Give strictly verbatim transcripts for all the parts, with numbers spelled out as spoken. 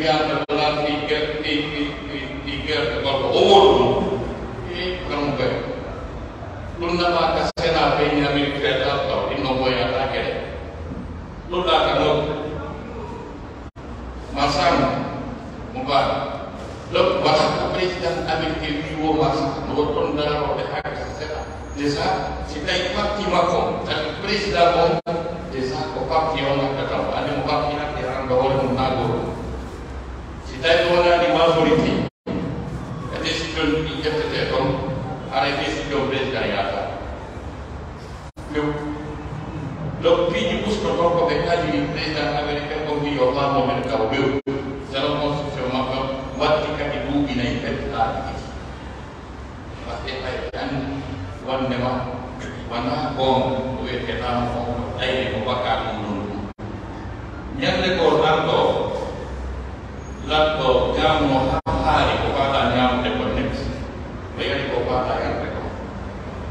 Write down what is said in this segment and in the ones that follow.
Siyasa ɗo lan fi ger-, fi, fi, fi, fi gerte gorko o wolu ɗum. E kanko kay. Ɗum nama ka Sénat pays Amérique fédéral taw ɗin no moyata gere. Ɗum ɗa ka nokku. Masam mo ba. Donc wala ko président américain wi wo masa no ton daro de haka Sénat. Déjà, si tawi parti makko, kadi président on, déjà ko parti on hakkata mo. Andi mo parti hakke an ɗo hoore mum na goto. Si tawi ɗo wonani majorité, e décision ɗi ƴettete toon, haray décision président yaata. Few. Donc piiji usto toon ko ɓe kaliri président américain on mbi yo faamo men taw few. Selon constitution maɓɓe, watti kadi duuɓi nayi kadi laabi ɗiɗi. Parce que hay ɓe anndi wonndema wonaa goonga ko wiyetee laamu on ko ɗayre ko bakkaa ɗum ɗon ɗum. Ñannde goo lanɗo, lanɗo ñaamno haa haari ko faaɗaa ñaamde ko net, o yari ko faaɗaa yarde ko.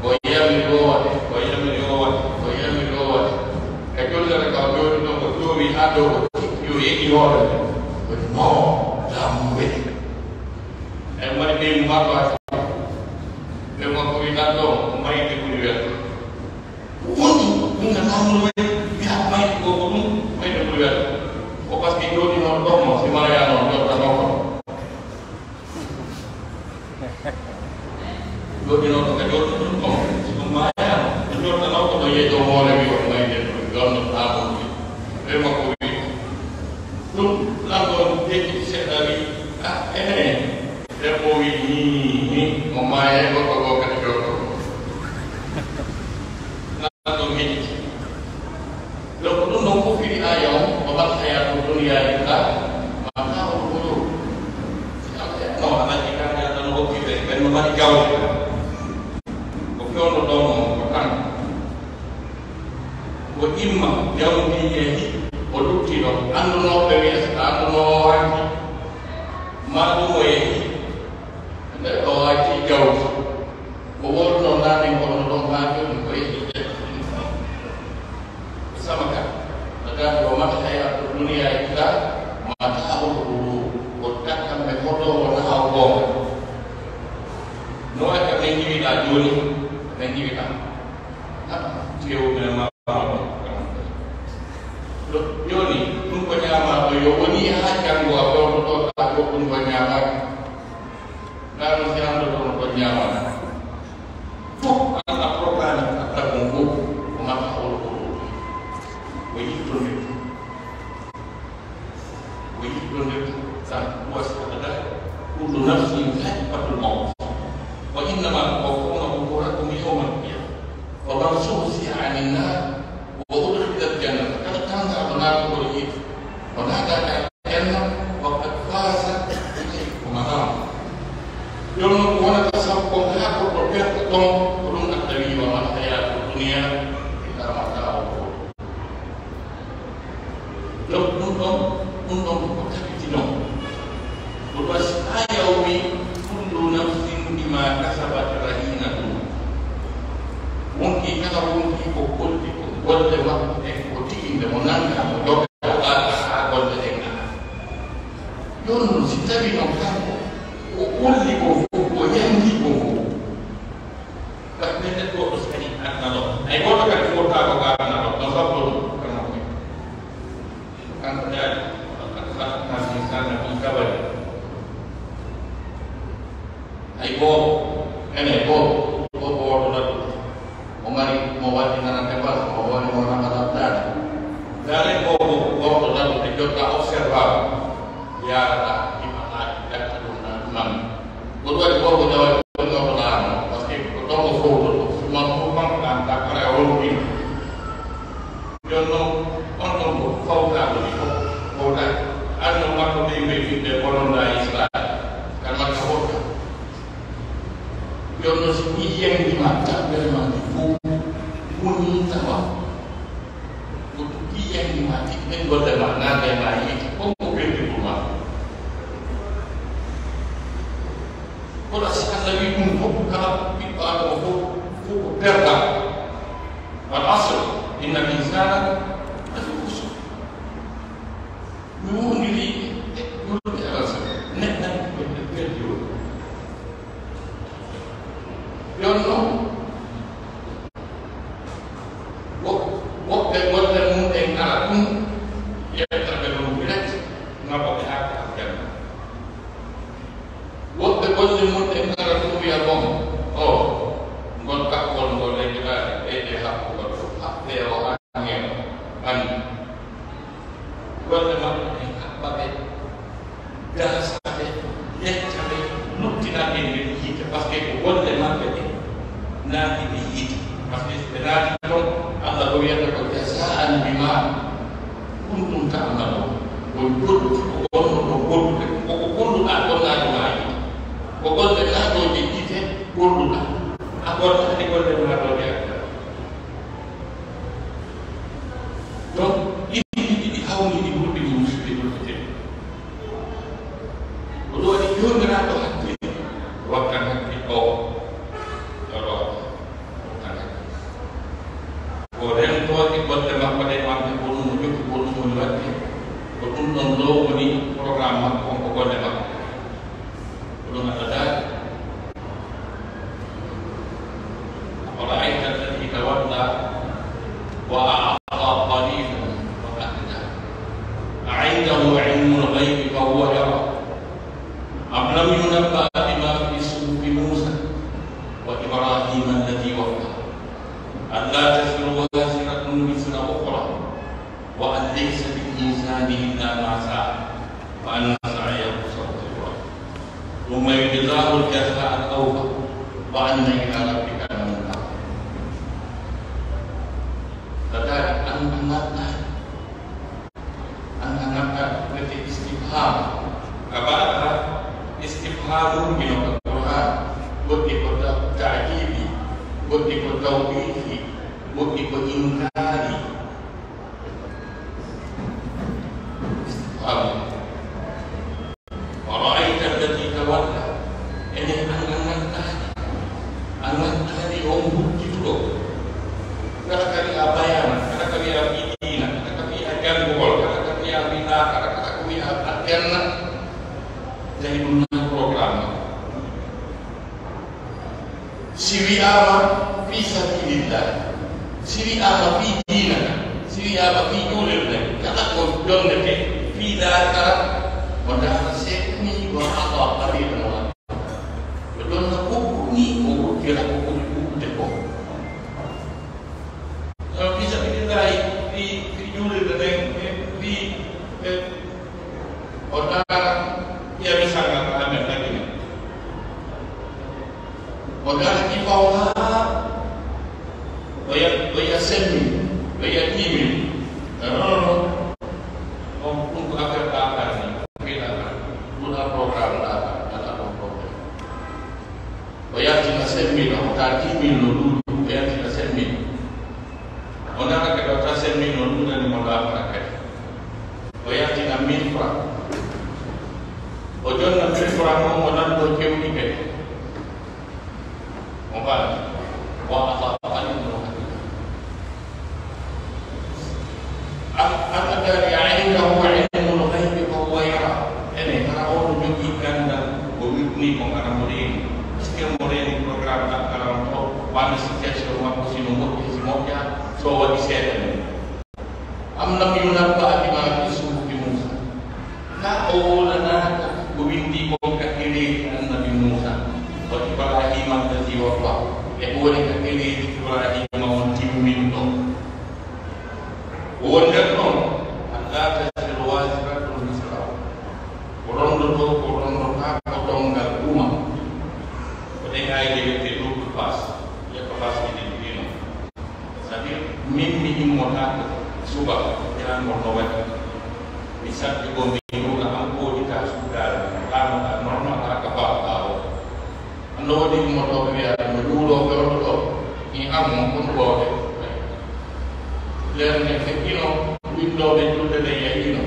Ko yami ɗo waɗe, ko yami ɗo waɗe, ko yami ɗo waɗe. E jollere ka o jooɗi ɗo ko joowi haa dow o sikki o yeɗi hoore. Ko no laamu weɗi. E mari ɓeygu makko haa ɓe makko wi ɗan ɗo ko mayde ɓuri welɗo. Woni ɗum na laamu weɗi wiya mayde ko ko ɗum mayde ɓuri welɗo. Ko parce que jooɗi noon ɗo mo si maraya noon joɗɗa noon ko. Jooɗi noon ko ka jooɗi ɗum ɗo mo si ɗum maraya noon joɗɗa noon ko ɗo yeejo moore wi on mayde ɗum ɗon no laamu ɓe makko wi. Ɗum lanɗo jeƴƴi seeɗa wi a ene. Debbo wi, "Hii, hii, o maaya, gorko goo kadi jooɗo." Lanɗo ngeƴƴi. Donc ɗum ɗon fof firi aaya on, "Wa mal hayatu dunya illa mata'ul ghurur." Si Allah no alaji kaade Allah no hokki ɓe, ɓen no mari jawle. Ko fewndo ɗon on, ko tan. O imma, jawdi yehi, o lutti ɗo. Annduno ɓe wiya, so annduno o hanki, maa ɗum o yehi. Nde o acci jawdi, o wonno naane ngonno ɗon haa jooni ko yehi de. Sama ka, no gandi o mata hayatu duniya illa mata'ul ghurur, ko takkan ɓe hoto o naha o goonga. No waɗi ka ɓe njiwiɗa jooni, ɓe njiwiɗa. Tewu ɓe ma. Jooni, ɗum ko ñaamaaɗo, yo woni haa janngo a fewtoto, a ko ɗum ko ñaamaaki. Ndaa no si anndoto no ko ñaamaaki. Fof an a programme a tagon fof ko mata holo ko ɗum. Ko yittondirde. Ko yittondirde tan wasi ko dada. Kullu nafsin dha'iqatul mawt. Wa innama tuwaffawna ujurakum yawmal qiyamah. Faman zuhziha anin nar wa udkhilal jannata, kala tanngaaɗo naatugol yiite, o naataaka aljanna, faqad faaza, ko mataama. Jooni noon ko wonata sabu kon haa goɗɗo perta ɗon, ko ɗum adda wi wa mal hayatu dunya illa mata'ul ghurur. Donc ɗum ɗon, ɗum ɗon ko tabitino. Ko ɗo si aaya o wi, "Kullu nafsin bima kasabat rahinatun." Wonki kala wonki ko golli ko golle makko ɗen ko tigi nde mo nannga mo joga haa golle ɗen ngara. Jooni noon si tawi noon kanko o golli ko fof, o yangi ko fof. Ɓay men neɗɗo o sani aduna ɗo. Hay gooto kadi fottaako ka aduna ɗo. No sabbo ɗum? Kanko kadi. Kanko daali, "Wa laqad khalaqnal insana fi kabad." Hay gooto, ene gooto, gooto wooto laddude. O mari mo waɗi nana dépense, o woni mo nana laddaade. Daali gooto, gooto laddude, jotta observable. Yaarata, imanaaji, gacca ɗum na ɗum nan. Ko ɗum waɗi boobo jawa ko ɗum ɗo laano, parce que ko ɗon o fowtoto, suma fof kanko ɗan takkara e wonɗin. Jooni noon, on ɗon ko fawtaaɗo ɗi fof, fawtaaki. Aduna makko ɓe ɓe fiɓɓe bononda Israel. Kan makka fota. Jooni noon, si mi yangi ma, tabbere ma ndi fof, woni tawa. Ko ɗum ɗi yangi ma, ɗi ɓen golle ma, naade ma yiite, ko ko perdi pour ma. Kono si Allah wi ɗum fof, kala ɓiɗɗo Adama fof, fof ko perda. Wal asr, innal insana lafi khusr. Mi wondiri e ɗum golle mum ɗe ngara ɗum wiya bon, o ngol kakkol ngol e julaade ɓeyde haɓɓugol ɗum haɓɓe o angen ɓanni. Golle maɓɓe ɗen haɓɓa ɓe, dasa ɓe, lecca ɓe, nuttina ɓe nder yiite, parce que ko golle maɓɓe ɗe naati ɓe yiite. Parce que ɓe naati ton, Allah ɗo wiyata ko jazaan bima kuntum ta'malun. Ko joddu ko wonno ɗo goddude, ko ko golluɗaa kon naati ma yiite. Ko golle naatooje yiite golluɗaa. A gollaani golle naatooje aljanna. Donc, ɗiɗi ɗiɗi hawni ɗi ɓurɗi ɗi musidɓe julɓe tedduɓe. Ko ɗum waɗi joomiraaɗo hakkille, wakkan hakkille o, o ɗo wakkan hakkille. Ko rentooje golle makko ɗe, wonde ko ɗum o jokki, ko ɗum woni waɗde, ko ɗum ɗon ɗo woni programme makko on, ko golle makko. Ko ɗum Allah daali. أفرأيت الذي تولى وأعطى قليلا وأكدى. أعنده علم الغيب فهو يرى أم لم ينبأ بما في صحف موسى وإبراهيم الذي وفى ألا تزر وازرة وزر أخرى وأن ليس للإنسان إلا ما سعى وأن سعيه سوف يرى ثم يجزاه الجزاء الأوفى وأن إلى ربك المنتهى. Tataɓe an, an ngartaani, an a ngartaani, wiyete istifham. Ka baɗa istifhamuji no ka Qur'an, goɗɗi ko ta-, ta'jibi, goɗɗi ko tawbihi, goɗɗi ko inkari. Istifham. Wa ra'ayta alladhi tawalla. Enen an, an ngartaani. An ngartaani on huccituɗo. Kala ka wi'a bayana, kala ka wi'a fii diina, kala ka wi'a janngugol, kala ka wi'a wi'a, kala ka wi'a aljanna. Tawi ɗum na programme. Si wi'aama fii sabilillah, si wi'aama fii diina kan, si wi'aama fii juulirde, kala ko jonnete fii laakara, o ndaara seeɗa ni, wa a'ta qalilan wa akda. O jonna ko ɓuri ni, o wuttira ko ɓuri ɗuuɗude ko. Fii sabilillahi, fii, fii juulirde nden, fii, fii, o ndaara, ƴeewi sargal ka amen, tagi men. O daraki fawha, o ya, o ya semmi, o ya tiimi. Non, non, non. On, ɗum ko affaire ɗaɓɓaani, affaire ɗaɓɓaani. Ɗum a programme ɗaɓɓaani, ala ɗon problème. O yaltina semmi, o ta tiimi no ɗum, o yaltina semmi. O nana kadi o ta semmi no ɗum, nani mo ɗaɓɓana kadi. O yaltina mille francs. O jonna mille francs on, o nanndo kewɗi kadi. Mo faami? Wa a'ta qalilan wa akda. Am, am daari a'indahu ilmul ghaybi fa huwa yara. Ene, hara on jogii ganndal ko wirnii ko ngara mo reeni? Est-ce que mo reeni programme ɗaɓɓaram to, wano situation makko si no moƴƴi, si moƴƴa, so waɗi seeɗa ni? Am lam yunabba bima fi suhufi Musa. Na o wowlanaaka ko winndii kon ka ɗereeji Annabi Muusa, wa Ibraahiima allazi waffa, e ko woni ka ɗereeji Ibraahiima on timminɗo. Ko woni nder ɗon, allaa taziru waaziratun wizra ukhraa. Ko ronndotoo, ko ronndotaako donngal uma. Ko ɗen aayee wi'etee double face, e ko face ɗiɗi ɗiɗi non. C'est-à-dire, min mi immotaako subaka, jangol no waɗi. Mi sabbi ko mi juula, an ko woni ka suddaare, ɗaano ka normal, ka ka baawo ɓaawo. Anno woodi immotooɓe wi'a, no juulooɓe on ɗo, mi an on kon ɗo de. Leer nde feƴƴino, winndooɓe julde nde yahiino.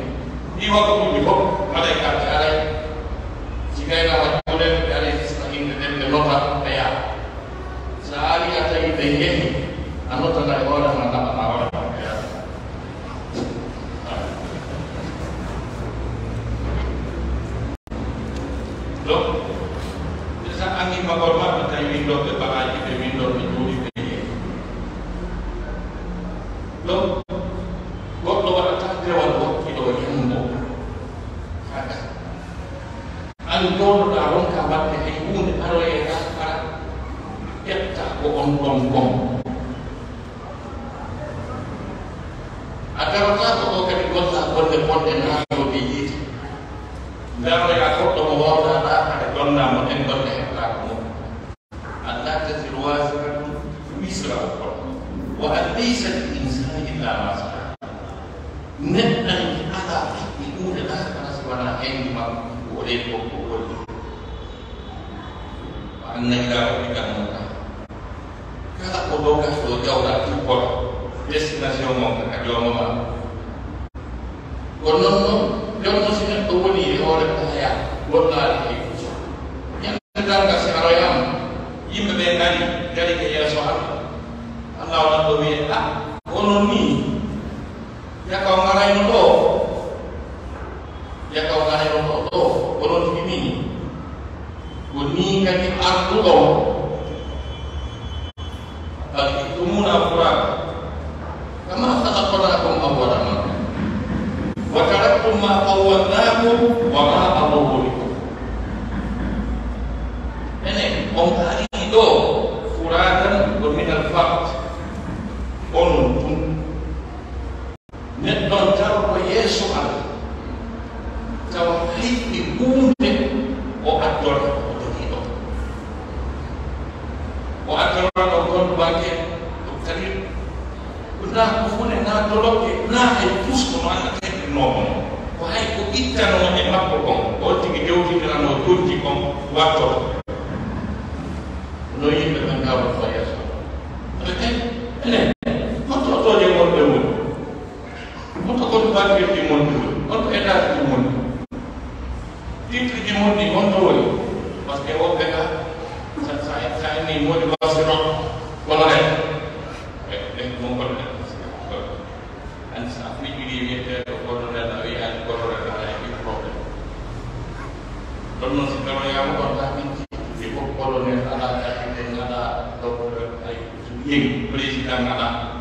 Ɗii waktuuji fof, malaykaaɓe aray. Si gaynaa ma juulee, ɓe aray, hisna innde nden, ɓe nota, ɓe yaha. So a arii a tawi ɓe njehi, a notanay hoore ma, naɓanaa hoore ma, ɓe yaha. Donc, so a anni magol maɓɓe, tawi winndooɓe balaaji ɓe, winndooɓe juuɗi ɓe njehi. Donc, goɗɗo waɗataa dewal wakkiɗo yambo. Haka. A An jooɗoɗaa ronka waɗde hay huunde aroye laakara ƴetta ko on ɗon kon. A darotaako ɗo kadi golla golle bonɗe naatooɓe yiite. Ndaroyaa goɗɗo mo waawɗaa laakara jonnaa mo ɗen golle heɓtaako mo. ألا تزر وازرة وزر أخرى وأن ليس للإنسان إلا ما سعى. Neɗɗanke alaa haqqe huunde laakara si wanaa henndu makko, ko o rewi ko o woni. Wa anna ila rabbika almuntaha. Kala ko doga ɗo jawra tuppor destination mon ka jooma ma. Ko non non, jonno si neɗɗo woni e hoore ko haya, gollaali e kuso. Ñande darnga si aroyama, yimɓe ɓe ngari, ngari e yeeso Allah. Allah o lanɗo wiye, "Ah, onon ni, jaka o ngarayno ɗo, jaka o ngarayno ɗo, ɗo, onon tigi ni, ko ni kadi arduɗon, bal ji'tumuna furada, kama khalaqnakum awwala marra, wa taraktum ma khawwalnakum wa ma abuhu lakum." Enen, on ari ɗo, furadan wa min al fard, onon tun. Neɗɗo on tawa ko yeeso Allah, tawa hay e huunde o addora o jogii ɗon. O addora ɗon compte bancaire, o tawi ko naa ko huunde naa dolokke naa hay pus ko no Allah taƴirnoo mo. Ko hay ko ittanoo e makko kon, on tigi jewtidiranoo jojji kon wattoto. No yimɓe ɓen ngawno fo yeeso. Aɓe tawi, enen, hoto otooje mon ɓe woni? Hoto kon banqueji mon ɗi woni? Hoto étage ji mon ɗi? Titre ji mon ɗi honto woni? Parce que woɓɓe ka, sa, sa, sa inni moni basiro, colonel. Eh, eh, mon colonel. An sa fijiri wiyeteeɗo colonel, a wiyaani colonel, aɗa heɓi problème. Ɗon noon si tawoyaama ɗon, haa min jiɗi ko colonel, alaa capitaine, alaa docteur, ay, yehi, président alaa.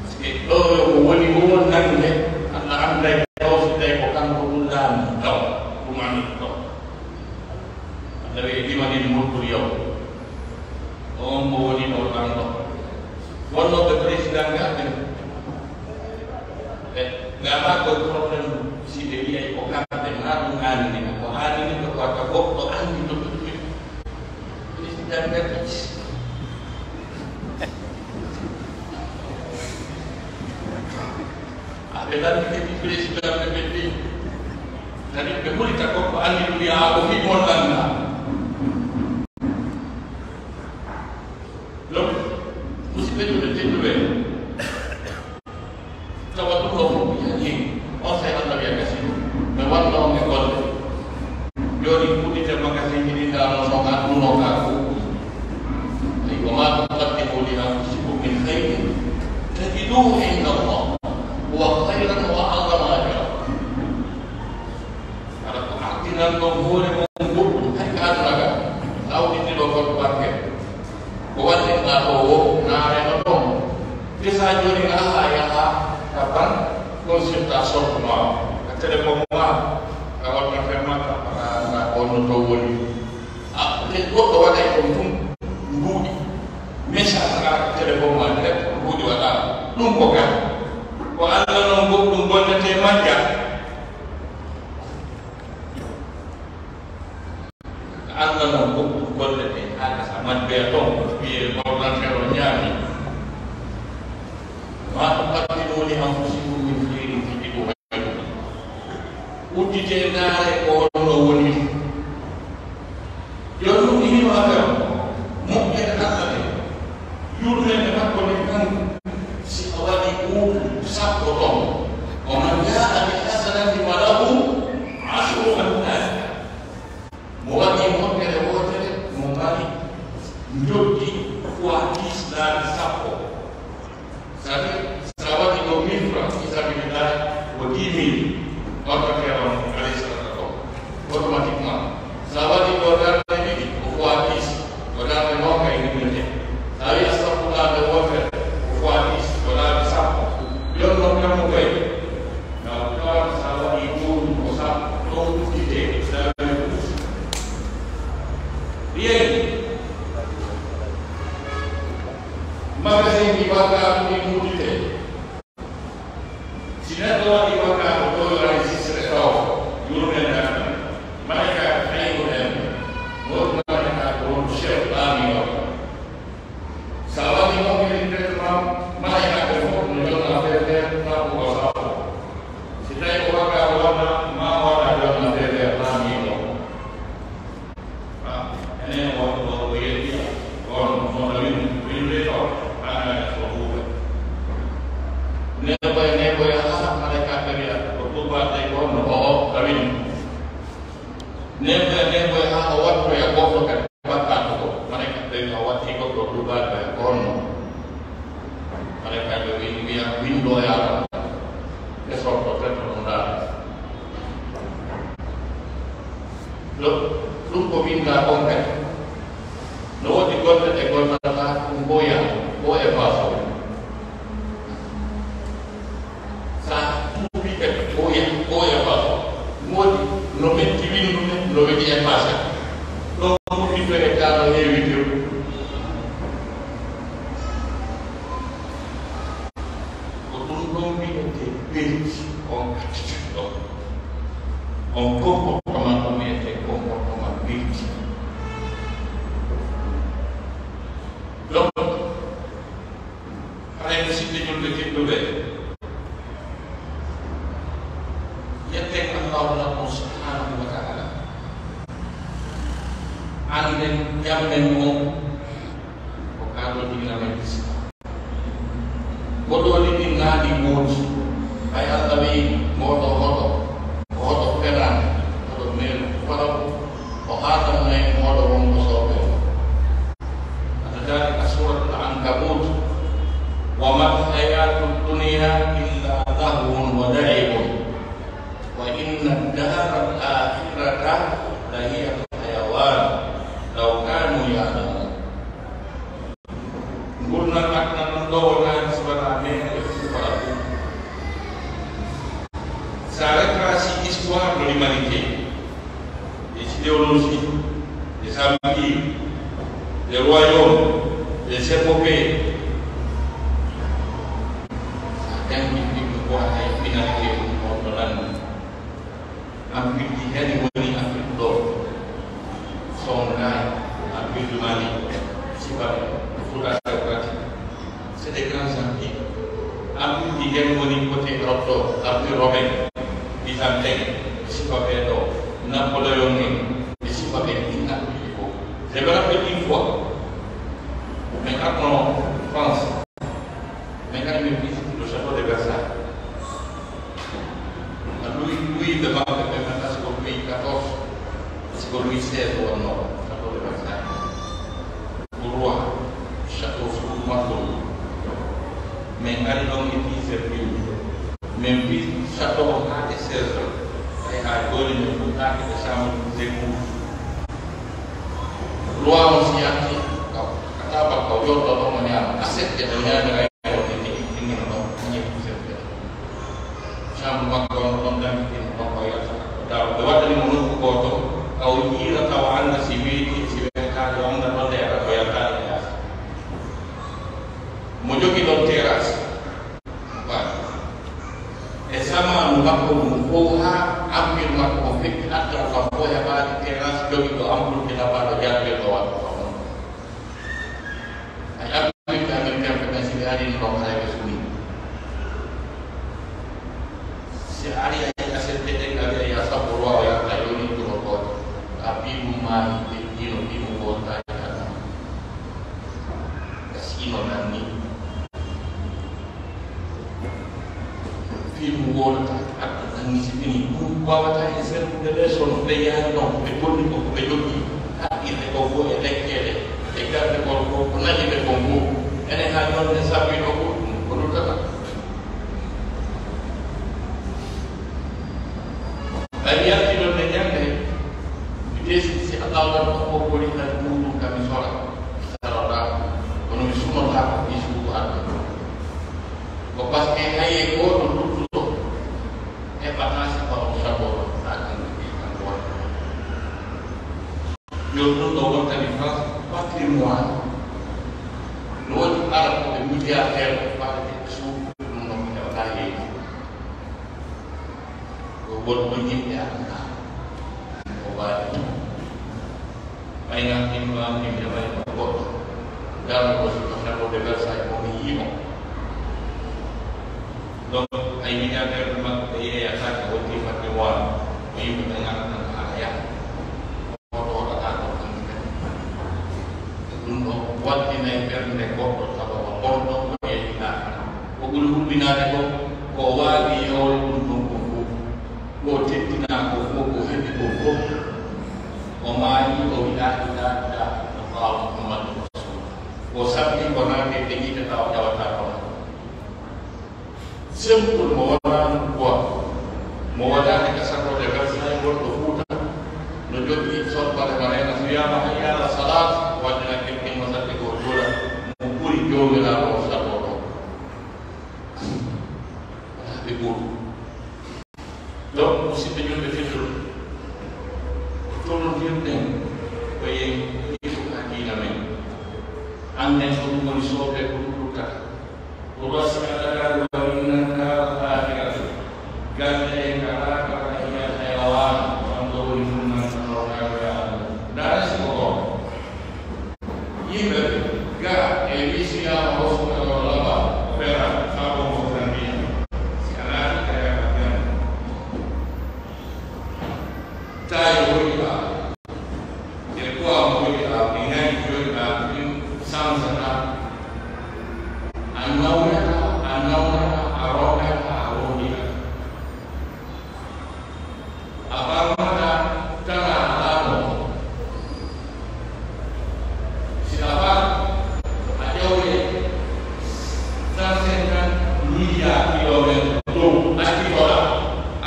Parce que ɗo ko woni o won nannde, Allah annday ɗo si tawi ko kanko ɗum laami ɗo, ɗum ami ɗo. Allah wi'i, "Limanil mulkul yawm?" On mo woni ɗo lanɗo? Wonnooɓe président ngal ɓen, ɓe ngalaa koye problème si ɓe wiyay ko kamɓe, maa ɗum aanini ɓe. Ko aanini ɓe ko wata goɗɗo anndi to ɓe ɗumi. Président ngal ɗum. Aɓe lanndi kadi président ɓe ɓe ɗi. Kadi ɓe ɓuri ka goɗɗo anndi ɗum wi'a ko fii mon lannda. Donc, musidɓe julɓe tedduɓe, tawa ɗum ɗo fof ko yaani, on sey Allah wiya gasi, mi walla on e golle. Jooni uddite magasin ji ɗi ndaarno so ngadduno ka ko. Ay, wa ma tuqaddimu li anfusikum min khairin tajiduhu inda Allah, huwa khairan wa a'zama ajra. Aɗa ko artinan ɗon hoore mon goɗɗum, hay ka aduna ka, awditi ɗo goɗɗo banke. Ko waɗɗinɗa ɗo wo, naarema ɗon. Te sa jooni a yaha, yaha ka ban, ɗon sirta sortu ma, ka téléphone ma, ka ordinateur ma, ka, ka, ka on no to woni. A, te goɗɗo waɗay ɗon tun, mbuuɗi. Message ka téléphone ma, direct, mbuuɗi waɗa. Ɗum ko ka. Ko Allah non goɗɗum bonnete majja. Allah non goɗɗum golle ɗe haa gasa majjoya ton, wiye ordinateur o ñaami. Ma tuqaddimu li anfusikum min khairin tajiduhu inda Allah. Uddite ndaare ko on no woni. Yo ɗum hino akan moƴƴere Allah nde, yurmeende makko nden kan, si a waɗi ɓuuɓu sappo ton, wa man jaa bil hasanati falahu ashru amthaliha. Mo waɗi moƴƴere wootere, mo mari njoɓdi fois dix laabi sappo. C'est-à-dire, sa waɗi ɗo mille francs fi sabilillah, ko dix mille, barka feere on, alayhi salatu wa salam. Automatiquement, sa waɗi ɗo darnde ɗiɗi, ko fois dix, ko darnde noogay limnete. Sa wi astafurlah nde wootere, ko fois dix, ko laabi sappo. Yon non kammo koye, na tawan sa waɗi ɗum ko wakkaato ɗin wudditee. Si neɗɗo waɗi wakkaato ɗo yo enregistré ɗo, yurmee ngartan. Malaykaaɓe tawi ko ɓen. Woodi malaykaaɓe wonɗo chef ɗaami o. Sa waɗi moƴƴere directement, malaykaaɓe fof no jonna feere sappo ko sappo. Si tawi ko wakkaato wona, ma waɗa jonna feere laamiiɗo. Ah, enen wonɓe ɗo ko yettiya, on hono win-, winde ɗo, ana ko buuɓe. Nebo e nebo e haa hakkande kaɓɓe wiya, ko tuubaade ko on no o, o, ka win. Nebo e nebo e haa o wattoya goɗɗo kadi bakkaaɗo ko. Mane kaɓɓe wiya o watti goɗɗo tuubaade ko on no. Mane kaɓɓe win-, wiya windo e ala. E sorto tetto ɗum daal. Ɗo, ɗum ko winda kon kadi. No woodi golle ɗe gollata ko mboya, ko e faso. Sa tuubi kadi, ko e, ko e faso. Ɗum woodi no metti windude, no weɗi e faso. Ɗo ɗum windoye ka no heewi tew. Ko ɗum ɗon wiyetee berti, on attitude ɗon. On comportement ɗon wiyetee comportement berti. Donc, haray musidɓe julɓe tedduɓe, yetten Allahu lakum subhanahu wa ta'ala. Annden jammen mo ko kaɗo diina men Islam. Ko ɗo ɗiɗi ngaandi woodi. Hay Allah wi'i, mooɗo hoɗo, ko hoɗo fenaande, hoɗo meeru faraw, o haaɗanay mooɗo wonko soobee. Hata daari ka Suuratul Ankabut, "Wa mal hayatud dunya illa lahwun wa la'ibun, wa inna ad-dara al-akhirata lahiyal hayawan, law kanu ya'lamun." Ngurndan aduna non ɗo wonaani si wanaa meere e fuu fara fuu. Sa retracé histoire de l'humanité, des idéologies, des empires, des royaumes, des épopées, sa janngi ɗum ko hay finalité ɗum on no lanndi. Afirki heni woni Afirki ɗo. Songhai, Afirki Mali, Sibabe, Futa Demokratik. C'est des grands empires. Afirki heni woni côté Europe ɗo, Afirki romaine, byzantin, Sibabe ɗo, Napoléon en, Sibabe ɗin Afirki ko. Je me rappelle une fois, mais arno France, mais quand même visite le château de Versailles. Louis, Louis ɓe maɓɓe ɓe, mi anndaa si ko Louis quatorze, si ko Louis seize wonno, château de Versailles. Ko roi, château suudu makko ɗum. Min ngari ɗon e dix heures piwde. Min mbi château o haa e seize heures. Tawi haa jooni min fuɗɗaaki ɓe chambre de secours. Roi on si yahti, ka, ka taabal ka o jooɗo ɗon o ñaama. Assiette o ñaamira e o tigi, tigi no ɗon, o ñaami assiette. Chambre makko on ɗon dammitin ɗon o yalta. Taw ɓe waɗani mo nokku gooto, ka o yiira tawa annda si weeti, si weetaani, o annda ɗon leera, o yaltaani e yaasi. Mo jogi ɗon terrasse. Voilà. E zamaanu makko ngun fow haa empire makko on feƴƴi, adda kam fow heɓaani terrasse jogiiɗo ampleur de labaɗo jarbirɗo waɗɗo kam on. Ay ampleur de Amérique ɓen si ɓe arii ɗon haray ɓe suni. Si a arii a yiɗi assiette ɗen a wi'a ya sappo roi o yarta yoni ɗum o gooto. A fii ɗum maa yiɗde ɗino ɗimo gooto taa e aduna. Ka siino nan ni. Film wonata adda tan ni si fini ɗum wawata e servude leçon ɓe yaari ɗon ɓe golli ko ɓe joggi haqqille ko go e lekkeele e garde gol ko ko nañi ɓe ko ngu ene ha yonde sabbi ɗo ko ɗum ko luttata. Ɓay yalti ɗon ne ñande mi desi si Allah waɗa ko ko woni tan muɗum kam mi sora. Saroɗa kono mi sunotaako ɗi suudu aduna. Ko parce que haye gooto luttuɗo heɓata si ko on sagoɗo haa kanko ƴeewi kanko waɗa. Yo ɗum ɗo wontani France patrimoine. No woodi arab ko ɓe muji Milliardaire ko faade suudu ɗum ɗon ko hewata yeeyde. Ko wonno yimɓe anndaa ko waɗi. Ɓay ngartiima ɗo anndi mbiɗa waɗi ko goɗɗo. Darnuɗo si ko château de Versailles mo mi yii mo. Donc, ay milliardaire ɓe maɓɓe ɓe yeeyataake, wonti fadde waano. Ko yimɓe ɓe ngartan haa yaha. Hoto waɗata ko ɗum kadi. Ɗum ɗo waddinay ɓernde goɗɗo sababu on ɗon ko yeeɗinaaka. Ko ɓuri huɓɓinaade ko, ko waawi yawde ɗum ɗon ko fof. Ko teddinaa ko fof, ko heɓi ko fof. O maayi, o wi'aa, "Ila, ila, ila, no Muhammadu Rasul." Ko sabbi ko naate e yiite taw tawata kono. Simple, mo wonaa ɗum quoi. Mo waɗaani ka château de Versailles, wonɗo Fuuta. No jogii sorbare ma neena, so wiyaama hayya ala salaat, waɗɗina kirkin mo saɗde ko juula. Mo ɓuri Joomiraaɗo o saɗo ɗo. Ɓe ɓuri. Donc, musidɓe julɓe tedduɓe, ko tolondirɗen ko e yiɗuka diina men. Annden ko ɗum woni soble ko ɗum luttata. Ko wasiyata kan wa inna daral akhirati. Galle en ka laakara hiya hayawan, on ɗo woni ɗum nan ko ɗo kawe Allah. Ndaara si ko ɗo. Yimɓe ga e wisiyaama hosuɓe ɗo laba fera sabo mo Zambia. Si a laati kaya ka jan. Tawi hoyɗa. E kuwa mo hoyɗa, e ŋañi hoyɗa, ɗin sansata. A nawnata, a nawnata, a rongata, a rongita. A barmata tana a laamo. Si a bar a ƴawde cent cinquante milliards kilomètres dow accitoɗa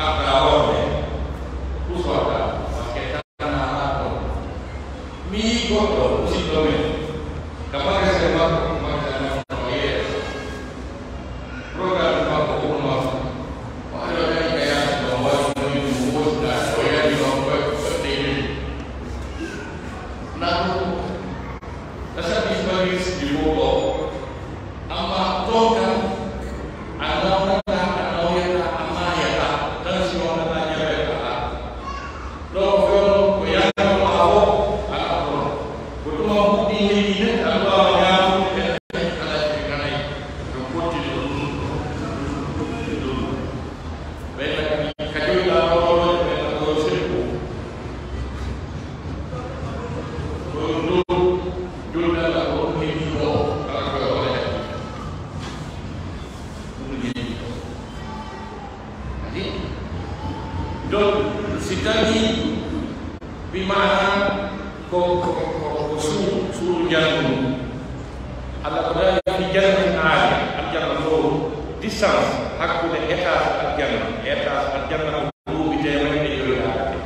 arda worɓe, pusoɗa, parce que tana a laamo. Mi yii goɗɗo musidɗo men ka magasin makko, magasin makko o yeeso. Programme makko ko ɗum makko. O ari o dari ka yaasi ɗo, o waɗi noyi ɗum, o wosida, o yari ɗo, o waɗi ko fodde e leydi. Naa ɗum ko satisfaire ɗi fof ɗo. Amma toon kan, a nawnata, a nawyata, a maayata, tan si wonata jaɓeɗa. Ɗo ko fewno ko yannoo maa o, alaa kono. Ko tuma huɗi leydi ne, a ɗuwaama ñaamude, ɓe alaa ɓe kanay. Ɗum fottini ɗum, ɗum, ɗum, ɗum, ɗum. Ɓe kadi, ka joyi ɗaa ɗo, ɗo, ɓe ɗo seppo. Ɗo, ɗo, joyi ɗaa ɗo, ɗo, ɗo, ɗo, ala ko e hoore. Ɗum ɗum. Donc, si tawii bi maana ko, ko, ko, ko suudu, suudu njanngu ndu. Allah ko daali fi jannatin aaliya, aljanna fof, distance hakkunde étage aljanna, étage aljanna ko duuɓi teemedde joyi yaade.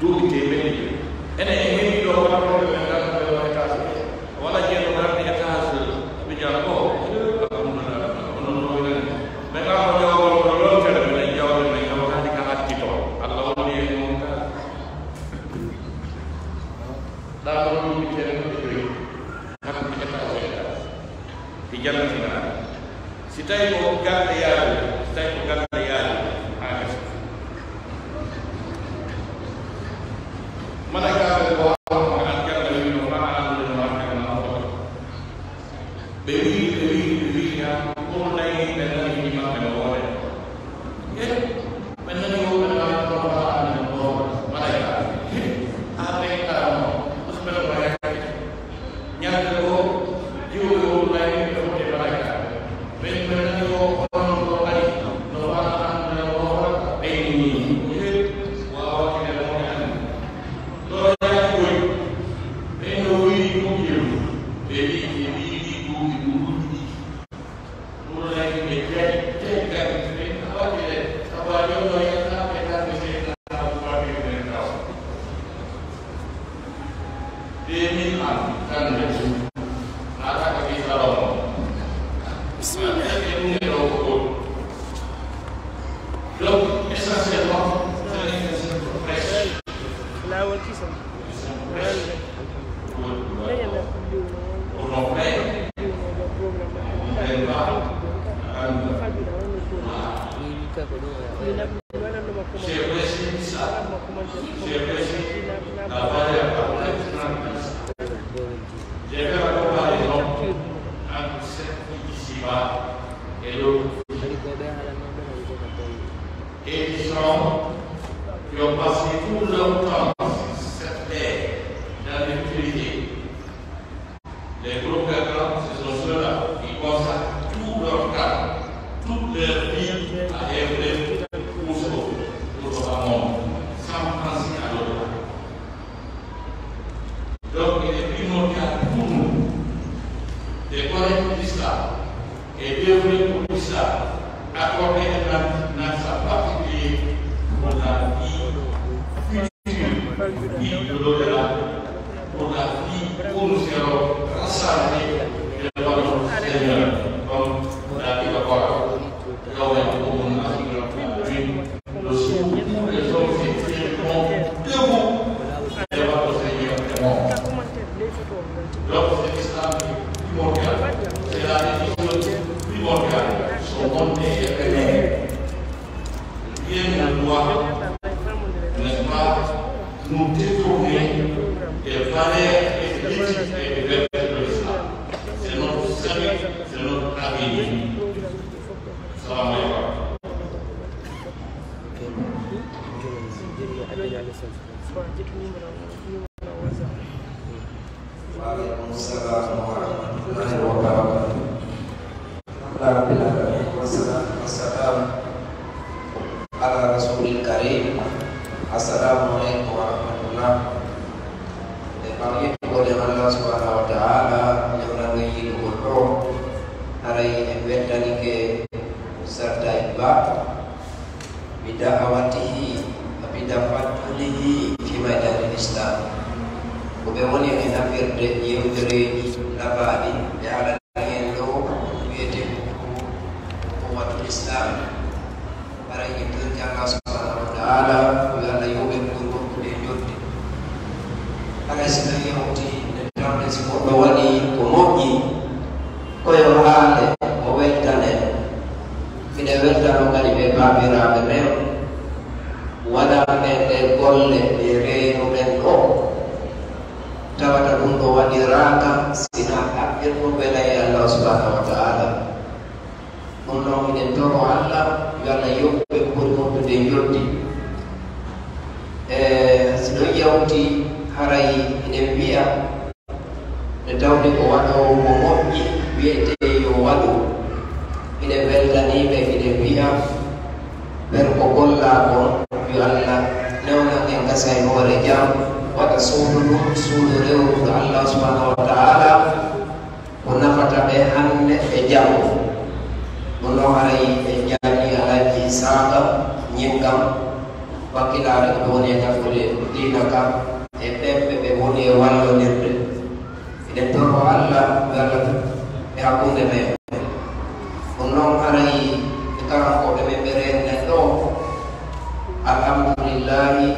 Duuɓi teemedde joyi. Enen en heɓii ɗo wata wonɓe ɓe ngannduɓe ɗo étage ɓe. Wala jeeɗo ngardi étage ɓe jaa ko, alhamdulillah, onon ɗo ɓe nani. Ɓe ngaa ko jawgol ko yontere ɓe nayi jawde ɓe ngawtaani ka hatti to. Allah woni e mum ka. Ɗaa ɗo duuɓi teemedde joyi. Hakkunde étage e étage. Fi jannatin aaliya. Si tawii ko galle yaade, si tawii ko galle yaade, haa gasa. Mana galle ko aljanna wi no ma aljanna ma aljanna ma foto. Ɓe wi, ɓe wi, ɓe wi, ya, kono nayi ɓe nani ni maɓɓe no wone. Eh, ɓe nani wo ɓe nani no ma aljanna no wone. Mana galle. Ah, ɓe karano. Musu ɓe no ma. Ñande o jiwɓe o lay ɓe wonde malaika. Ɓen ɓe nani o onon ɗo ari no wara an no wara ɓeyni. Wawa kene mo an. Ɗo yaaki koy. Ɓen no wiri ɗum yeru. Ɓe wi ɓe wi ɗi ɗum ɗi ɗum ɗi. Bismillah. Laawol kisan. Leñol. Leñol. J'ai réussi ça. J'ai réussi la valeur à la finance. J'ai fait la comparaison entre cette vie ici-bas et l'autre. Et ils sont, qui ont passé tout leur temps sur cette terre dans l'obscurité. Les gros perdants, ce sont ceux-là qui consacrent tout leur temps, toute leur vie à œuvrer pour ce, pour ce bas monde, sans penser à l'au-delà. Donc, il est primordial pour nous de connaître l'islam et d'œuvrer pour l'islam, accorder un accent particulier pour la vie future, vie de l'au-delà, pour la vie où nous serons rassemblés devant notre Seigneur, comme l'a dit le Coran. يوم يقوم الناس لرب العالمين. Le jour où les hommes se tiendront debout devant le Seigneur des mondes. Donc, c'est l'islam qui est primordial. C'est la religion primordiale. Ce monde est éphémère. Rien ne doit, n'est-ce pas, nous détourner des valeurs et des éthiques et des vertus de l'islam. C'est notre salut, c'est notre avenir. Salam alaikum. وعليكم السلام ورحمة الله وبركاته. الحمد لله رب العالمين، والصلاة والسلام على رسول الكريم. السلام عليكم ورحمة الله. E ɓangitugol e Allah subhanahu wa ta'ala, newnange yiɗugol ɗo, haray en weltanike Ustaz Taib Ba, bi da'awatihi, bi tafattulihi fi majali Islam. Ko ɓe woni e nafirde yewtereeji labaaɗi ɓe haala Yen ɗo wiyete ko waɗu Islam. Haray en torki Allah subhanahu wa ta'ala, yo Allah yoɓe ɓuri wondude e jodde. Haray si tawi hawti nde tawde si goɗɗo waɗi ko moƴƴi, ko yo haale, o weltane. Miɗen weltano kadi ɓe baabiraaɓe men waɗanɓe ɗe golle ɗe reenuɗen ɗo. Tawata ɗum ɗo waɗiraaka sina haqqilɗum ɓe layi Allah subhanahu wa ta'ala. Ɗum noon, miɗen toro Allah, yo Allah yoɓ ɓe ɓuri moƴƴude njoɓdi. E si ɗum yawti, haray miɗen wiya, nde tawde ko waɗoowo mo moƴƴi, wiyetee yo waɗu. Miɗen weltanii ɓe, miɗen wiya, ɓen ko gollaa kon, yo Allah newnan en gasa e hoore jam, waɗa suudu ndun, suudu rewrudu Allah subhanahu wa ta'ala, ko nafata ɓe hannde e janngo. Ɗum noon haray en jaanii Alhaji Isaaqa Ñiŋ kam, wakkilaare ko woni e nafude diina ka, e ɓen ɓe ɓe woni e wallondirde. Miɗen toro Allah, yo Allah e hakkunde men. Ɗum noon haray e karankooɓe men ɓe reenɗen ɗo, alhamdulillahi,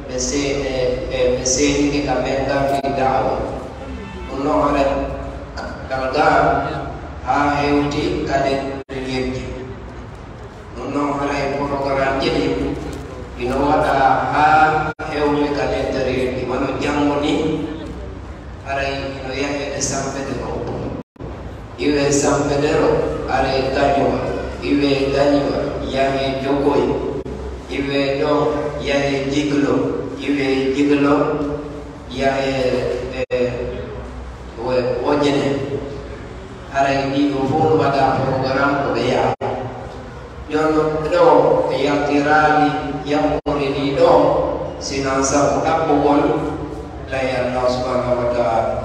ɓe see-, ɓe, ɓe, ɓe seenike ka men ngardi da'awa. Ɗum noon haray kala gaa haa hewti ka nder yejji. Ɗum noon haray programmeji ɗin ino waɗa haa hewti ka nder yejji. Wano janngo ni, haray ino yahee e sampete ɗo. Iwee sampedero, aree gañuwa, iwee gañuwa, yahee jogoy, iwee ɗon, yahee jiglo, iwee jiglo, yahee, e, we-, wojene. Haray ɗii ɗoo fof no waɗa programme ko ɓe yaha. Jooni ɗo ɓe yaltiraali yammude ɗii ɗoo, sinan sabu ɗaɓɓugol lay Allah subhanahu wa ta'ala.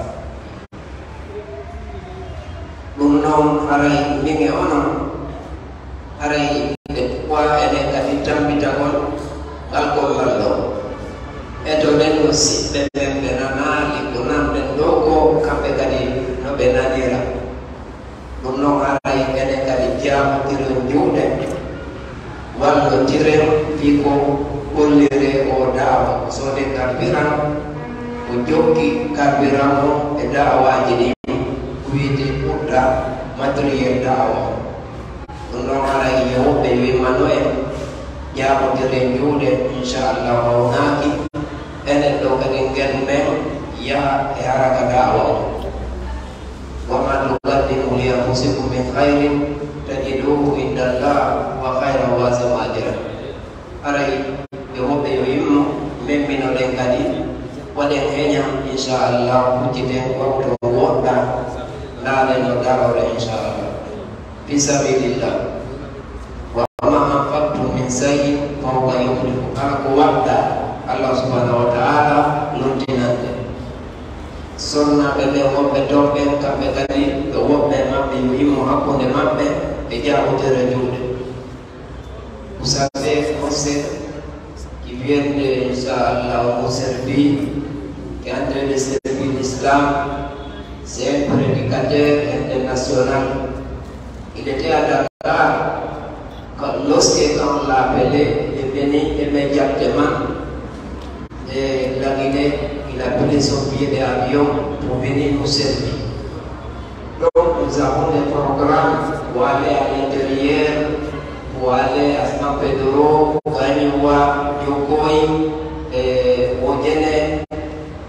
Ɗum noon, haray min e onon, haray nde tuwa enen kadi tammbitagol ngal gollal ɗoo. Etoɗen no siɓɓe ɓen ɓe nanaali ko nanɗen ɗoo ko, kamɓe kadi no ɓe nanira. Ɗum noon, haray enen kadi jaabotiren juuɗe. Wallotiren fii ko golliree oo da'awa, ko soodee carburant, ko jokki carburant o e da'awaaji ɗin, ko wiyetee ɓurɗa matériel da'awa. Ɗum noon haray yo woɓɓe wimmano en, Jaabotiren juuɗe, inchallah, mawnaaki. Enen ɗo kadi ngel men yaha e haraka daawa o. Wa ma tuqaddimu li anfusikum min khairin tajiduhu indallah wa khairan wa azama ajra. Haray ɓe woɓɓe yo yimmo, memminoɗen kadi, waɗen heñam, inchallah, hucciten waktu o woɗɗa, ndaalen no darore, inchallah. Fi sabilillah. Wa ma anfaqtum min shay'in fa huwa yukhlifu. Kala ko waɗɗa, Allah subhanahu wa ta'ala lontinante. Sonnaaɓe ɓe wonɓe toon ɓen, kamɓe kadi ɓe woɓɓe e maɓɓe yo yimmo hakkunde maɓɓe e jaabotere juuɗe. Vous savez, mon sœur, qui vient de, inchallah, nous servir, qui est en train de servir l'islam, c'est un prédicateur international. Il était à Dakar, quand, lorsque quand on l'a appelé, il est venu immédiatement de la Guinée, il a pris son billet d'avion pour venir nous servir. Donc, nous avons des programmes pour aller à l'intérieur, pour aller à San Pedro, Gagnoua, Niokoi, et Wodjene,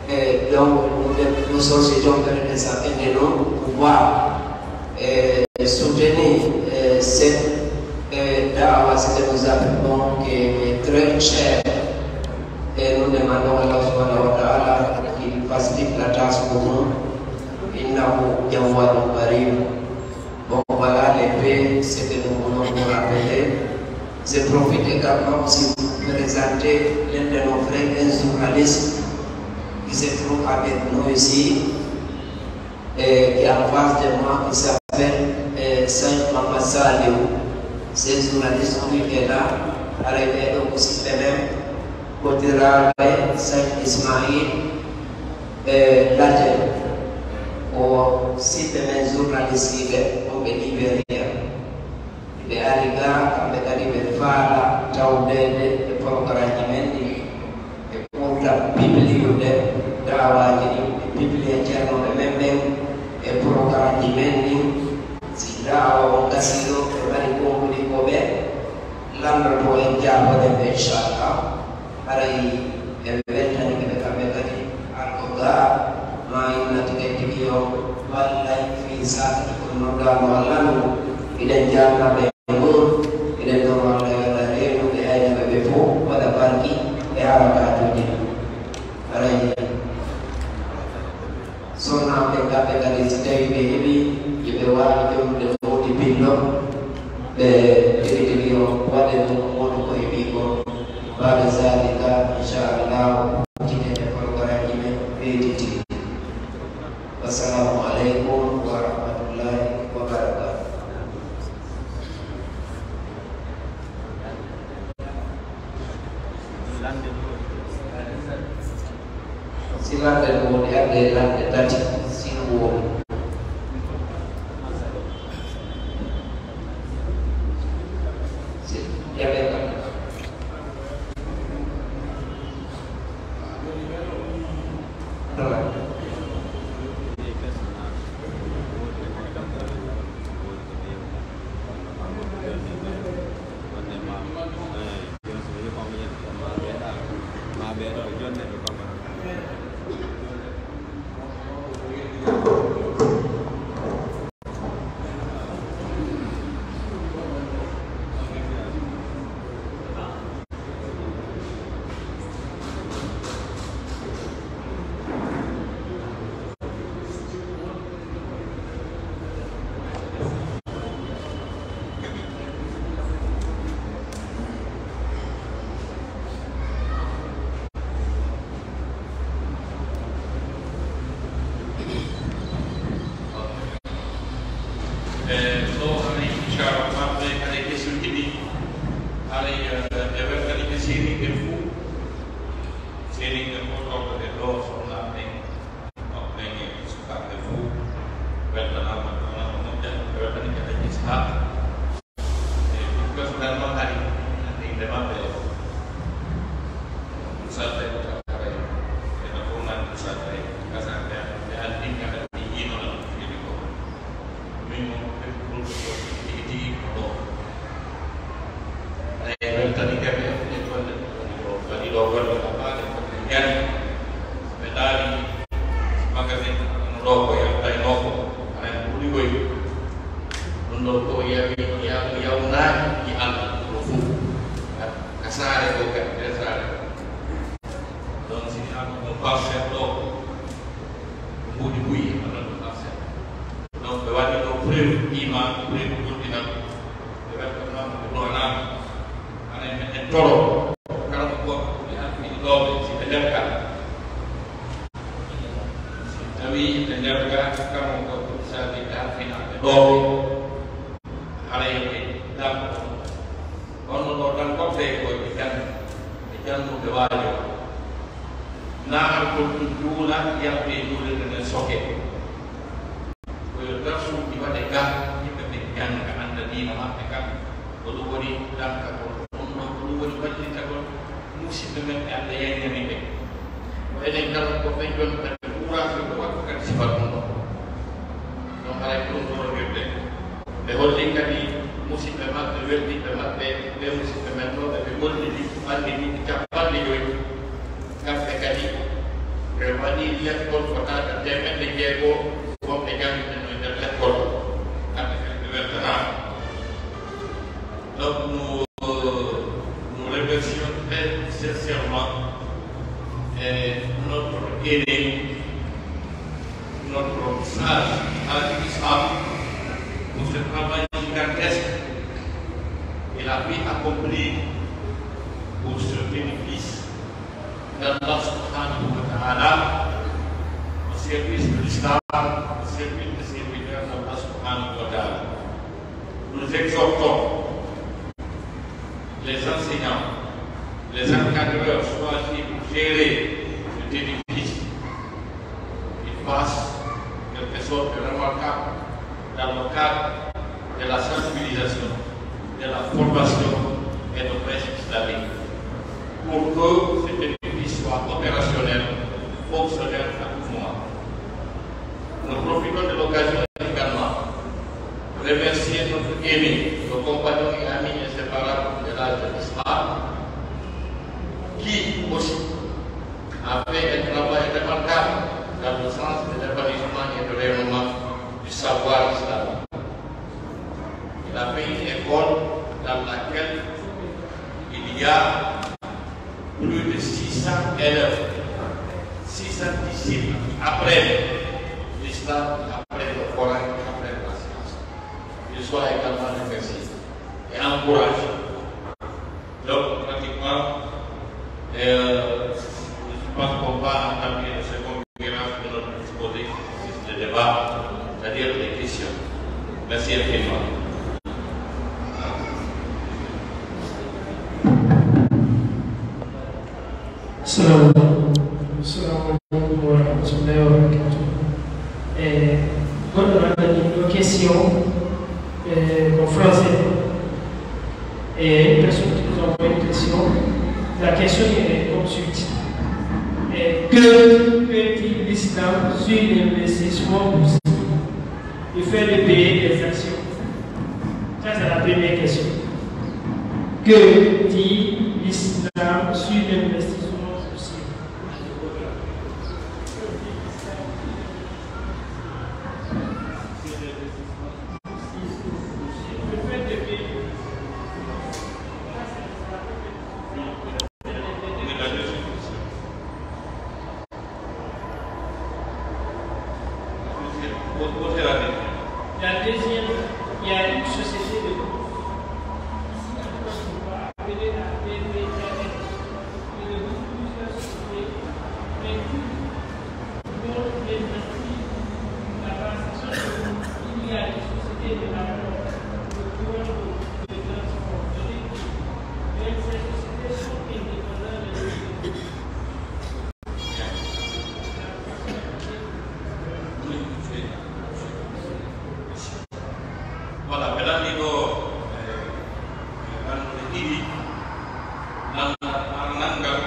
et donc, nous, nous sollicitons de nous pour voir et soutenir, euh, cette, euh, da'wa, ce que nous appelons qui est très cher. Et nous demandons à Allah subhanahu wa ta'ala qu'il facilite la tâche pour nous. Innahu jawwadun karim. Bon, voilà les faits, ce que nous voulons vous rappeler. Je profite également aussi pour présenter l'un de nos frères, un journaliste qui se trouve avec nous ici, et qui est en face de moi, qui s'appelle, euh, Saint Mamadou Saliou. Ce journaliste qui est là, arrivé aussi de même, Kotirale, Saint Ismail, euh, Latin, au site même journaliste, on peut dire rien. Ɓe ari ga, kamɓe kadi ɓe faala tawdeede e programmeji men ɗi, ɓe ɓurta pibliyude da'awaaji ɗi, ɓe pibliya ceernooɓe men ɓen e programmeji men ɗin. Si da'awa on gasii ɗo, ɓe mari konguɗi ko ɓe lanndotoo en, jaaboɗen ɓe, inchallah. Haray en weltanike ɓe kamɓe kadi, an ko ga ma innatike tigi yo wallay fii saakiti kon noddaano Allah no. Hiɗen jaarnaɓe e mum, hiɗen ɗon Allah yo Allah reenuɓe aynaɓe ɓe fof waɗa barki e harakatuuji ɗum. Haray sonnaaɓe kamɓe kadi, si tawii ɓe heɓii, yo ɓe waawi ƴeewde woodi pillo, ɓe tigi tigi yo waɗe ɗum wonde ko heɓii ko. Baada zalika, inchallah, huccitene programmeji men ɓeyditi. Wassalamu aleykum wa rahmatullahi wa barakatuh. Si lanɗe ɗum woni arde e lanɗe tati, si ɗum woni. Si jaɓe kam. Voilà. E ɗo haray, inchallah, maɓɓe kala e kesuuji ɗi, haray, eh, ɓe weltanike seeniiɓe fof. Seeniiɓe fof tawɓe ɓe ɗo, sonnaaɓe ɓen, mawɓe ɓen e sukaaɓe fof. Weltanaama, weltanaama moƴƴa, ɓe weltanike Alhaji Ishaq. E ɗum personnellement ari, ande innde maɓɓe o. Ɗum salta e ɗum haray. E no fof nani ɗum salta e. Gasa ɓe, ɓe anndi kala ɗi yiino no ɗum fini ko. Min mo ɓe ɗum ko tigi tigi ko ɗo. Ay, weltani kam. kadi desaare. Donc, si hinaa ko ɗum parcelle ɗo, ko mbuuɗi buy, walla ɗum parcelle. Donc, ɓe waɗi ɗo preuve iman, preuve goɗɗinal. Ɓe weltanama ko ɗo naan. Hana e meɗen toro, kala ko goɗɗo ko ɓe alfini ɗo ɓe, si ɓe nderka. Si tawi ɓe nderka, kala ko goɗɗo sabi ɓe alfina ɓe ɗo ɓe. Haray ɓe danko. Kono ɗo tan goɗɗo e koye ɓe jannga, ɓe jannguɓe waajo. Naa alkol ɗum juula, yalta e juulirde nden soke. Ko yo darsuuji waɗe ga, yimɓe ɓe jannga, annda diina maɓɓe kan. Ko ɗum woni dankagol ɗum ɗo, ko ɗum woni wallitagol musidɓe men ɓe Allah yaññani ɓe. Ko enen kala ko ɓe jonta ɓe kuuraaki ko waɗa kadi sifat ɗum ɗo. Ɗum haray ko ɗum ɗo wirde. Ɓe holli kadi musidɓe maɓɓe, weldiɓɓe maɓɓe, ɓe musidɓe men ɗo, ɓe ɓe gollidi, ɓanndi duuɓi capanɗe joyi. Kamɓe kadi, ɓe waɗi lekkol ko tawata teemeɗɗe jeego wonɓe janngude no e nder lekkol. Kamɓe kadi ɓe weltanaama. Donc, nous, nous remercions très sincèrement, euh, notre aîné, notre sage, Al Islam, pour ce travail gigantesque qu'il a pu accomplir pour ce bénéfice d'Allah subhanahu wa ta'ala, au service de l'islam, au service des serviteurs d'Allah subhanahu wa ta'ala. Nous exhortons les enseignants, les encadreurs choisis pour gérer cet édifice, qu'ils fassent quelque chose de remarquable dans le cadre de la sensibilisation, de la formation et de presse islamique, pour que cet édifice soit opérationnel, fonctionnel à tout moment. Nous profitons de l'occasion également de remercier notre aîné, nos compagnons et amis inséparables de l'âge de l'islam, qui aussi a fait un travail remarquable dans le sens de l'épanouissement et de rayonnement du savoir islamique. Il a fait une école dans laquelle il y a plus de six cents élèves, six cents disciples qui apprennent l'islam, qui apprennent le Coran, qui apprennent la science. Qu'ils soient également remerciés et encouragés. Donc, pratiquement, euh, je pense qu'on va entamer le second virage de notre exposé, c'est le débat, c'est-à-dire les questions. Merci infiniment. Assalamu alaikum. Assalamu alaikum wa rahmatullahi wa barakatuh. Eh, goɗɗo no addani ɗo question, eh, en français. Et une personne qui nous envoie une question. La question est comme suit. Eh, que, que dit l'islam sur l'investissement boursier? Le fait de payer des actions. Ça, c'est la première question. Que dit l'islam sur l'investissement boursier? La deuxième, il y a une société de bourse. Ici, en Côte d'Ivoire, appelée la B B R F. Et le groupe plusieurs sociétés, mais toutes dont les entreprises, la transaction de bourse, il y a des sociétés de la bourse, de bureaux de transport, de l'équipe. Même ces sociétés sont indépendantes de l'État. Voilà, ɓe lanndi ɗo e lanndule ɗiɗi, lanndal arnal ngal,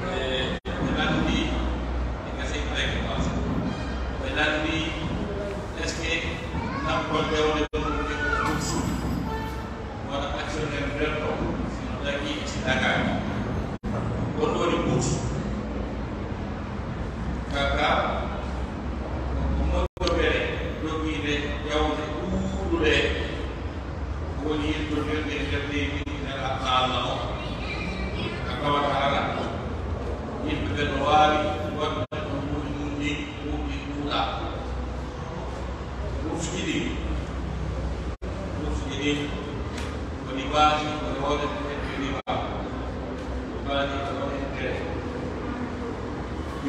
e ɓe lanndi e gasi préoccupation, ɓe lanndi est ce que naɓgol dewle ɗum e ko ɗum suuɗi. Wona actionnaire nder ɗo, sino dagii e si dagaaki. Ko ɗum woni bourse. Kaka, ko moƴƴo bere, jogiinde jawle ɗuuɗuɗe, woni yiltondirde e nder leydi ndi, nder aduna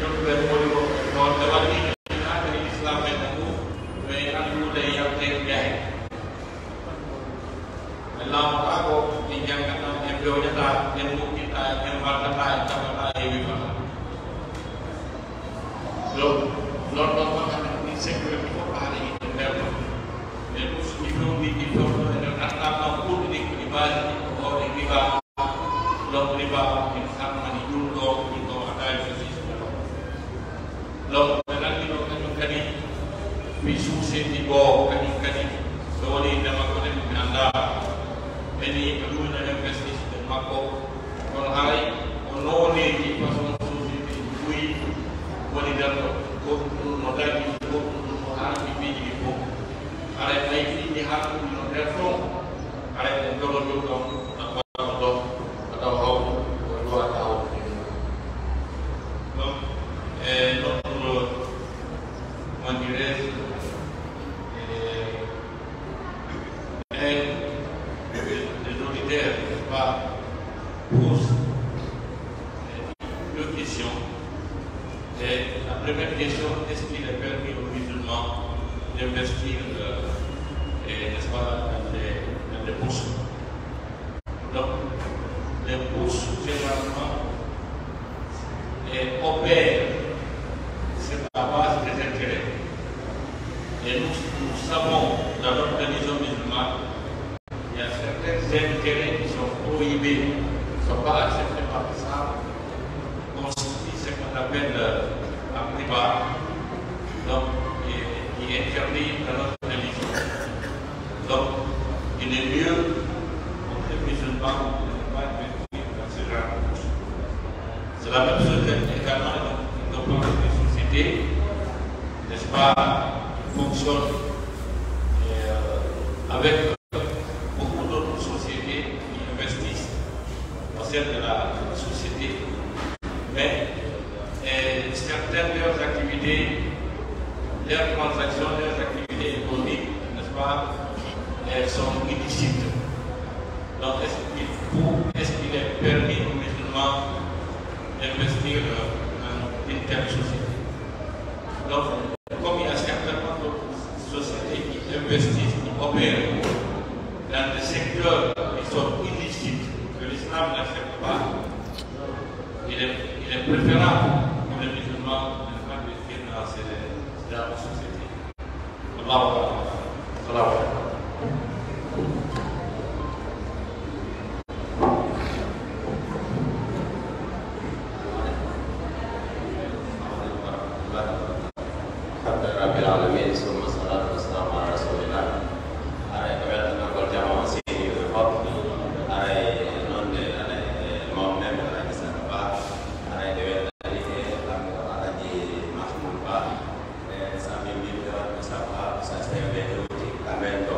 jokkuɓe mawɗi ko, ko ɓe waɗi haa kadi Islam en ngu, ɓe anndude yalteede jahe. Ɓe laamotaako, ɓe njanngataa, ɓe pewjataa, ɓe mbuɗɗitaa, ɓe mbaldataa, ɓe caɓataa, ɓe wifataa. Donc, non, non, non, non, non, sécurité fof ɓaade e nder ɗum. Mais ɗum so ɗi fewndi, ɗi fewndo e nder ɗaɗɗal ɗam ɓurɗi ɗi ko ɗi mbaadi ɗi ko hoore riba. Donc, riba on, en harmani ɗum ɗo, ɗum ɗo waɗaani ko sisi ɗo. Donc, ɓe lanndi ɗo kañum kadi, mi suusedi ɗo kañum kadi, so woni ndema ko ɗen mi anndaa. Ɓe ni ɓe ɗum no investir e makko. Kono haray ko nooneeji façon société ji buy woni nder ɗo. Goɗɗum ɗum no dañi, goɗɗum ɗum no haani, piiji ɗi fof. Haray hay piiji haɗuɗi no nder ɗon, haray ko jogotoo ɗon, ko tawa ɗon, ko tawa hawtu, ko duwata hawtu. Donc, e ɗon ɗo, comment dirais-je, e, e, les auditeurs, n'est-ce pas, poussent deux questions. Et la première question, est-ce qu'il est permis aux musulmans d'investir, euh, et, n'est-ce pas, dans des, dans des bourses? Donc, les bourses, généralement, et opèrent sur la base des intérêts. Et nous, nous savons, dans notre religion musulmane, il y a certains intérêts qui sont prohibés, qui ne sont pas acceptés par l'islam, constituent ce qu'on appelle, euh, la riba, donc, qui est, qui est interdit dans notre religion. Donc, il est mieux pour les musulmans de ne pas investir dans ce genre de choses. C'est la même chose également dans, dans les sociétés, n'est-ce pas, qui fonctionnent, euh, avec beaucoup d'autres sociétés qui investissent au sein de la société. Mais, euh, certaines de leurs activités, leurs transactions, leurs activités économiques, n'est-ce pas, elles sont illicites. Donc, est-ce qu'il faut, est-ce qu'il est permis aux musulmans d'investir, euh, dans une telle société? Donc, comme il y a certainement d'autres sociétés qui investissent, qui opèrent dans des secteurs qui sont illicites, que l'islam n'accepte pas, il est, il est préférable pour les musulmans de ne pas investir dans ces, dans ces sociétés. Allahu akbar. Allahu akbar. Alhamdulillahi rabbil alamin, summa salatu wassalamu ala rasulillah. Aray ko weltanagol jama on seeniiɓe fof. Aray noon ne, aray, e mawɓe men, aray Isaka Ba. Aray ɓe weltani e kamɓe o Alaji Mahmoud Ba. E sabi min ɓe waɗɓe sabu ha ko sa sewɓe hewti kamɓe en ɗo.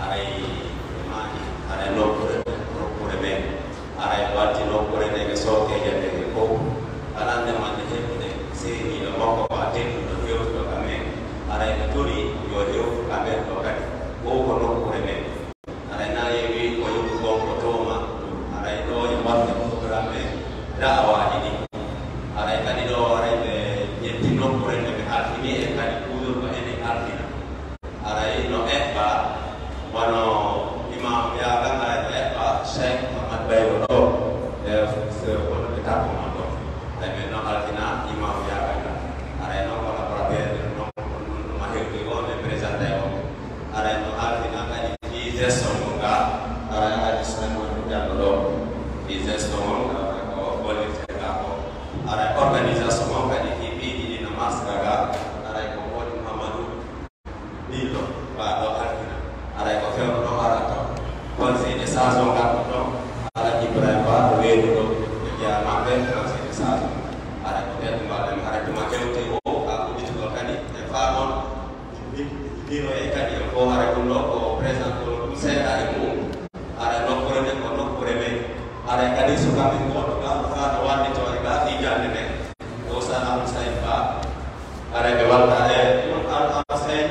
Aray ɓe maaki, aray nokkuure, nokkuure men. Aray ɓe watti nokkuure nde ɓe sookeeje nde ɓe fof. Kala nde mande heɓude seeniiɗo makko ba tedduɗo hewtuɗo ka men. Aray ɓe tori yo hewtu ka men ɗo kadi. Fof ko nokkuure men. Aray na yewi ko yoɓu kon ko tooma. Aray ɗo e waɗde programme da'awaaji ɗi. Aray kadi ɗo aray ɓe ƴetti nokkuure nde ɓe halfini en kadi kuuɗol ko enen halfina. Aray no eɓɓa wano Imam Yaaga, aray no eɓɓa Cheikh Mouhammad Bayro ɗo, e, so kono ɓe takko man ɗo. Aray ɓe no halfina Imam Yaaga ngal. Aray noon collaborateur, noon ko ɗum ɗum a hewti o, ɓe présenté o. Aray no halfina kadi fii gestion mo nga, aray Alhaji Souleymane Diallo ɗo. Fii gestion mo nga, aray ko gollirte nga ko. Aray organisation mo kadi fii piiji ɗi no masra nga, aray ko Mody Mamadou Dillo, ba ɗo halfina. Aray ko fewndo ɗo ara to. Conseil de sage o ngarɗo ɗo, Alhaji Ibrahima Ba, ko weedu ɗo, ɓe jeyaa maɓɓe, conseil de sage. Aray ko ɓen mbaɗen Haray kadi sukaaɓe gooto ga, faa no wallitoore ga fii jannde nden. O Salah Hussein Ba. Haray ɓe watta e ɗum Al Hussein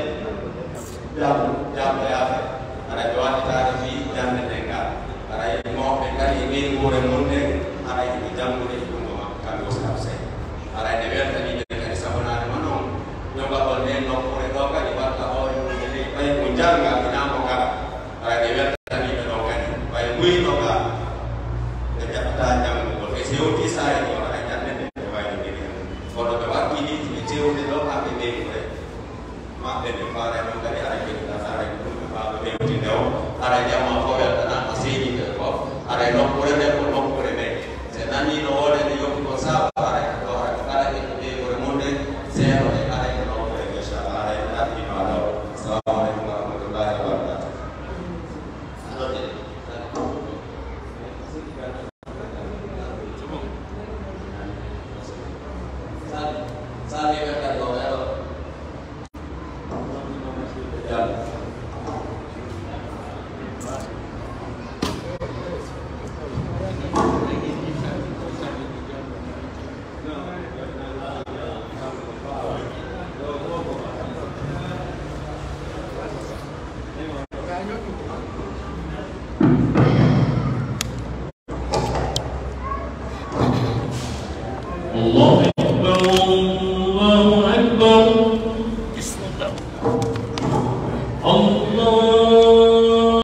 Diallo, Diallo Yaafe. Haray ɓe wattitaade fii jannde nden ga. Haray mawɓe kadi e ɓeynguure mum nden, haray ɓe janngude e junngo makko, kamɓe o Salah Hussein. Haray ne weltanii ɓe kadi sabunaade ma noon. Joga on nden nokkuure ɗo kadi watta hoore mum ne, ɓay ko jannga, ina mo kala. Haray ɓe weltanii ɓe ɗon kadi. Ɓay muyno ka, ɓe jaɓataa janngugol. Ɓe sewti saare ɗo, haray jannde nde ɓe waylondiri. Kono ɓe wakkili, ɓe cewti ɗo, kamɓe ɓeynguure maɓɓe nde. Haray ɗon kadi, haray ɓe ɗaɗa, haray ɗum ɓe faa ɓe ɓewtinde o. Haray jamma fof weltanaama seydiiɓe fof. Haray nokkuure nde ko nokkuure nde. Si nanii no wooda nde yoppi ko saaba, haray ko ɗo, haray ko kala e ko ɓeynguure mum nde, seeno e haray ko nokkuure nde, inchallah, haray ko ɗaɗɗi ma ɗo. Assalamu aleykum wa rahmatullahi wa barakatuh. Allahu